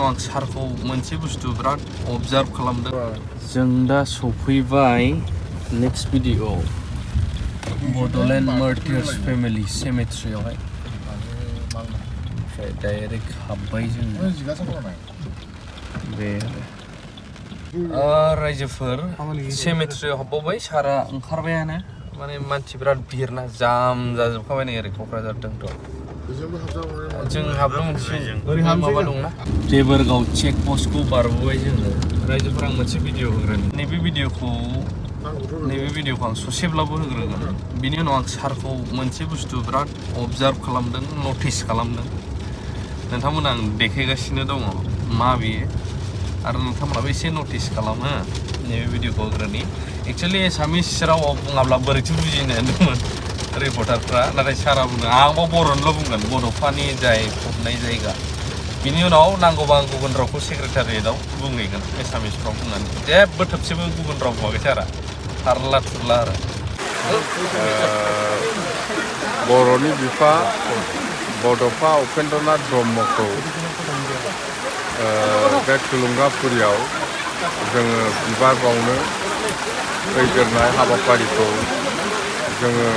आं सारखौ मोनसे बुस्थु बिराद अबजार्भ खालामदों। जों दा सफैबाय next video Bodoland martyrs family सेमेट्रियावहाय। ओमफ्राय डाइरेक्ट हाबबाय जोङो बे रायजोफोर सेमेट्रियाव हाबबावबाय। सारा ओंखारबायानो, माने मानसि बिराद बिरना जाम जाजोबखाबाय नै ओरै क'क्राझारजोंथ'। जों हाबनो मोनसे माबा दंना देबोरगाव चेक पस्टखौ बारबोबाय जोङो। रायजोफोर आं मोनसे भिडिअ होग्रोनि। नैबे भिडिअखौ आं ससेब्लाबो होग्रोगोन। बिनि उनाव आं सारखौ मोनसे बुस्थु बिराद अबजार्भ खालामदों, नटिस खालामदों। नोंथांमोना आं देखायगासिनो दङ मा बेयो, आरो नोंथांमोनाबो एसे नटिस खालामो। नैबे भिडिअखौ होग्रोनि। एक्सुवेलि एसामिस रावाव बुङाब्ला बोरैथो बुजिनो होनदोंमोन रिपर्टारफ्रा, नाथाय सारा बुङो आंबो बर'निल' बुंगोन, बड'फानि जाय फबनाय जायगा। बिनि उनाव नांगौबा आं गुबुन रावखौ सेक्रेटारियेटआव बुंहैगोन एसामिसफ्राव बुंनानै। जेबो थोबसेबो गुबुन राव बुङाखै सारा, थारला थुरला आरो। बर'नि बिफा बड'फा उपेन्द्रनाथ ब्रह्मखौ बे थुलुंगाफुरियाव जोङो बिबार बावनो फैग्रोनाय हाबाफारिखौ जोङो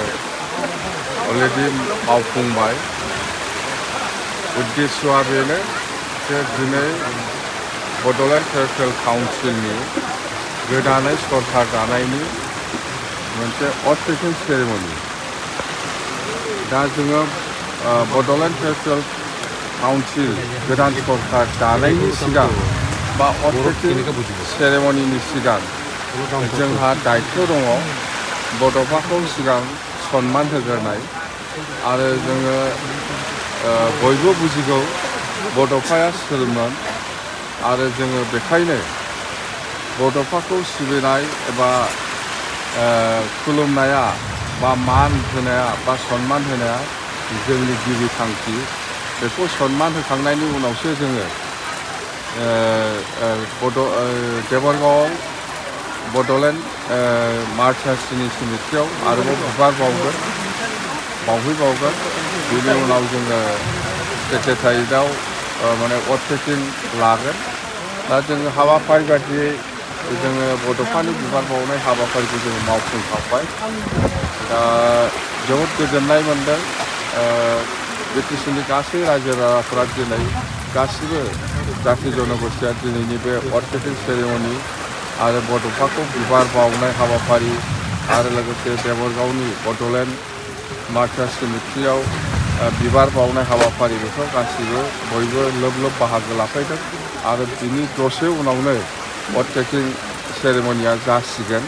अलरेडि मावफुंबाय। उद्देश्यआ बेनो जे दिनै बड'लेण्ड टेरिटरियेल काउन्सिलनि गोदानै सरकार दानायनि मोनसे अथ टेकिं सेरेमनि। दा जोङो बड'लेण्ड टेरिटरियेल काउन्सिल गोदान सरकार दानायनि सिगां बा अथ टेकिं सेरेमनिनि सिगां जोंहा दायित्व दङ बड'फाखौ सिगां सनमान होग्रोनाय। आरो जोङो बयबो बुजिगौ बड'फाया सोरमोन, आरो जोङो बेखायनो बड'फाखौ सिबिनाय एबा खुलुमनाया बा मान होनाया बा सनमान होनाया जोंनि गिबि थांखि। बेखौ सनमान होखांनायनि उनावसो जोङो देबोरगावआव बड'लेण्ड मार्टियार्स सेमेट्रियाव आरोबाव बिबार बावहैबावगोन। बेनि उनाव जोङो सेक्रेटारियेटआव माने अथ टेकिं लागोन। दा जोङो हाबाफारि बायदियै जोङो बड'फानि बिबार बावनाय हाबाफारिखौ जोङो मावफुंखांबाय। दा जोबोद गोजोननाय मोनदों। बिटिसिनि गासै रायजो राजाफोरा दिनै गासिबो जाथि जनगोष्ठिया दिनैनि बे अथ टेकिं सेरेमनि आरो बड'फाखौ बिबार बावनाय हाबाफारि आरो लोगोसे देबोरगावनि बड'लेण्ड मार्टियार्स सेमेट्रियाव बिबार बावनाय हाबाफारि, बेफोर गासिबो बयबो लोब लोब बाहागो लाफैदों। आरो बिनि दसे उनावनो अथ टेकिं सेरेमनिया जासिगोन।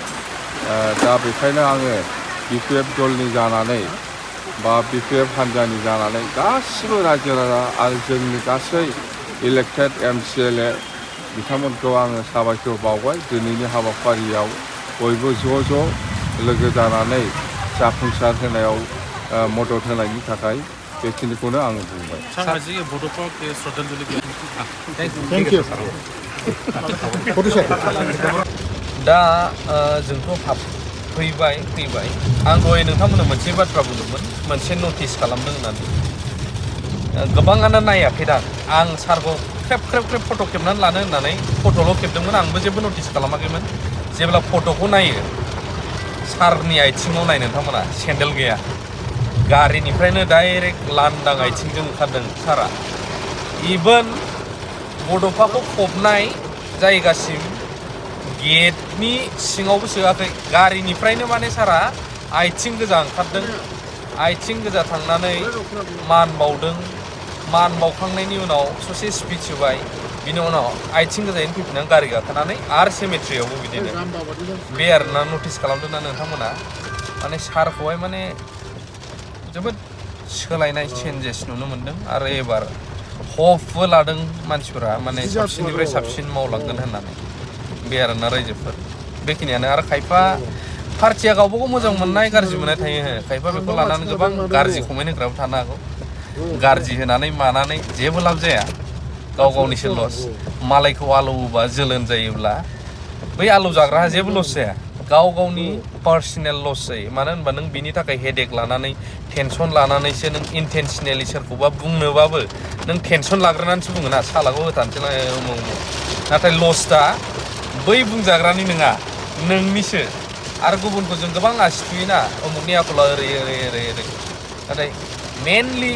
दा बेखायनो आङो BPF दलनि जानानै बा BPF हान्जानि जानानै गासिबो रायजो राजा आरो जोंनि गासै इलेक्टेड MCLA बिथांमोनखौ आङो साबायखर बावबाय। दिनैनि हाबाफारियाव बयबो ज' लोगो जानानै जाफुंसार होनायाव मदद होनायनि थाखाय बेखिनिखौनो आङो बुंबाय। दा जोंथ' फैबाय आं दहाय नोंथांमोननो मोनसे बाथ्रा बुंदोंमोन, मोनसे नटिस खालामदों होननानै। गोबाङानो नायाखै दा। आं सारखौ ख्रेब फट' खेबनानै लानो होननानै फट'ल' खेबदोंमोन, आंबो जेबो नटिस खालामाखैमोन। जेब्ला फट'खौ नायो, सारनि आथिङाव नाय नोंथांमोना सेन्देल गैया। गारिनिफ्रायनो डाइरेक्ट लांदां आथिंजों ओंखारदों सारा। इभेन बड'फाखौ फबनाय जायगासिम गेटनि सिङावबो सोआखै, गारिनिफ्रायनो माने सारा आथिं गोजा ओंखारदों। आथिं गोजा थांनानै मान बावदों। मान बावखांनायनि उनाव ससे स्पिच होबाय। बिनि उनाव आथिं गोजायैनो फैफिननानै गारि गाखोनानै आरो सेमेट्रियावबो बिदिनो। बे आरोना नटिस खालामदों ना नोंथांमोना? माने सारखौहाय माने जोबोद सोलायनाय चेन्जेस नुनो मोन्दों। आरो एबार हपबो लादों मानसिफोरा, माने साबसिननिफ्राय साबसिन मावलांगोन होननानै। बे आरोना रायजोफोर, बेखिनियानो। आरो खायफा पार्टिया गावबागाव मोजां मोननाय गाज्रि मोननाय थायो। खायफा बेखौ लानानै गोबां गाज्रि कमेन्ट होग्राबो थानो हागौ। गाज्रि होनानै मानानै जेबो लाब जाया, गाव गावनिसो लस। मालायखौ आलौवोबा जोलोन जायोब्ला बै आलौ जाग्राहा जेबो लस जाया। गाव गावनि पार्सनेल लस जायो मानो होनबा नों बिनि थाखाय हेडेक लानानै टेनसन लानानैसो नों इन्टेनसनेलि सोरखौबा बुंनोबाबो नों टेनसन लाग्रोनानैसो बुङो ना सालाखौ होथानोसै नाथाय लसआ बै बुंजाग्रानि नङा नोंनिसो आरो गुबुनखौ जों गोबां आसि थुयोना उमुकनि आखला ओरै ओरै ओरै ओरै नाथाय मेनलि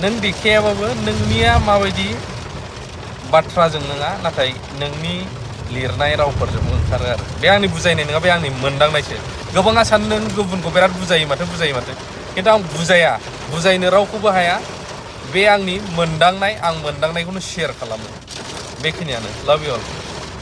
नों देखायाबाबो नोंनिया माबायदि बाथ्राजों नङा नाथाय नोंनि लिरनाय रावफोरजों ओंखारो आरो बे आंनि बुजायनाय नङा बे आंनि मोनदांनायसो गोबाङा सानो नों गुबुनखौ बिराद बुजायो माथो खिन्थु आं बुजायनो रावखौबो हाया बे आंनि मोनदांनाय आं मोनदांनायखौनो शेयार खालामो बेखिनियानो लाभ इउ अल